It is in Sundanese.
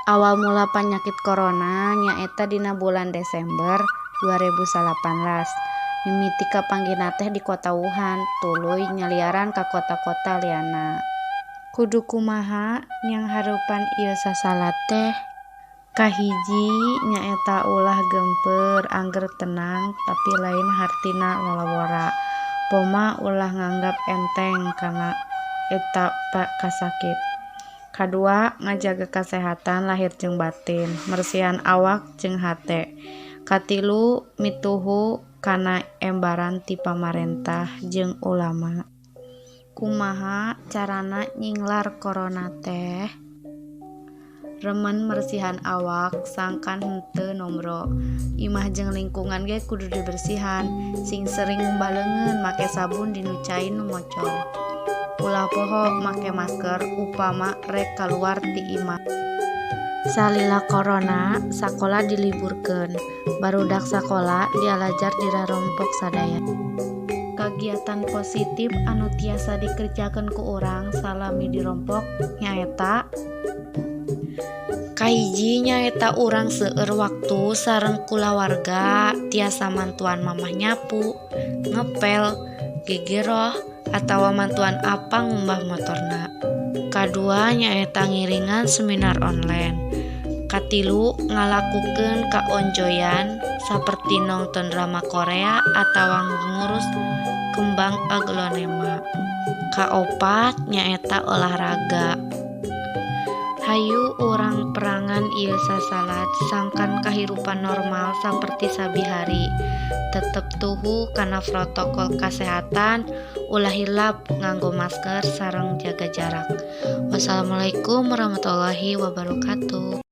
Awal mula panyakit korona nyaeta dina bulan Desember 2019. Mimiti kapanggihna teh di kota Wuhan, tuluy nyaliaran ka kota-kota lianna. Kudu kumaha nyanghareupan ieu sasalad teh? Kahiji nyaeta ulah geumpeur, angger tenang tapi lain hartina lalawora. Poma ulah nganggap enteng kana eta kasakit. Kadua, ngajaga kasehatan lahir jeung batin, mersihan awak jeung hate. Katilu, mituhu kana embaran ti pamarentah jeung ulama. Kumaha carana nyinglar korona teh? Remen mersihan awak sangkan henteu nombro. Imah jeung lingkungan ge kudu dibersihan. Sing sering ngumbah leungeun make sabun dinu cai nu ngocor. Ulah poho make masker upama rek kaluar ti imah. Salila korona, sakola diliburkeun. Barudak sakola dialajar dirarompok sadaya. Kagiatan positif anu tiasa dikerjakeun ku urang salami dirompok nyaeta: Kahiji nyaeta urang seueur waktu sareng kulawarga, tiasa mantuan mamah nyapu, ngepel, gegeroh, atawa mantuan apa ngumbah motorna. Kadua nyaeta ngiringan seminar online. Katilu, ngalakukeun kaonjoyan saperti nongton drama Korea atawa ngurus kembang aglonema. Kaopat nyaeta olahraga. Hayu urang perangan ieu sasalad sangkan kahirupan normal saperti sabihari. Tetep tuhu kana protokol kasehatan, ulah hilap nganggo masker sareng jaga jarak. Wassalamualaikum warahmatullahi wabarakatuh.